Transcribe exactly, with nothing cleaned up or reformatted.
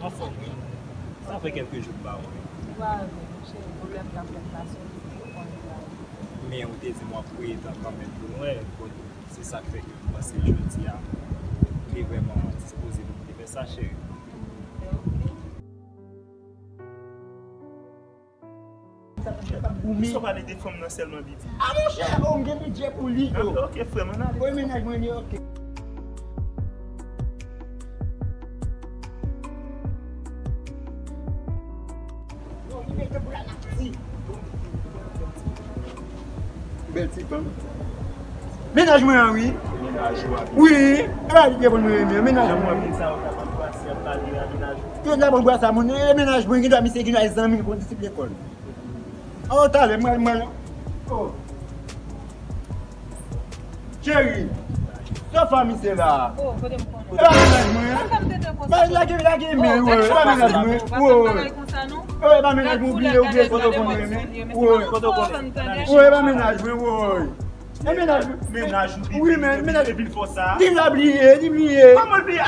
Anfòm, wi. Sa fè kèlke jou m pa wè w. Ou pa wè, monchè, pwoblèm k ap fè m pase, ou konnen sa. Men ou te di m w ap preye tan kanmenm pou n wè, bon, se sa k fè ke m panse jodi a, ou te vrèman dispoze pou m te fè sa, cheri. Ou menm. Sa w pale de fanm nan sèlman, Bibi? A monchè, o, m gen bidjè pou li, o. Anben, oke, frè m, ann ale. Wi, mennaj mwen li, oke. Bèl ti fanm. Mennaj mwen an, wi. Mennaj ou a, Bibi. Wi. E pa li ki reponn mwen renmen, mennaj mwen. Jan moun sa yo kapab pase ap pale a mennaj ou. Yo la bon bwa sa moun, e mennaj mwen, gen dwa misye gen dwa zanmi l, kondisip lekòl. Oh, talè, mwen, mwen. Oh. Cheri, sa fanmi se la. Oh, kote m konnen? E pa mennaj mwen. Sa fè m tenten konsa. Ba, lage, lage men, oh, e pa mennaj mwen. Oh. Bagay konsa, non. Oh, e pa mennaj mwen, bliye, bliye, kote w konnen men. Oh. Oh, e pa mennaj mwen, oh. E mennaj mwen. Mennaj ou, Bibi, wi, men, mennaj epi l fè sa. Li la bliye, li bliye. Kòman l bliye?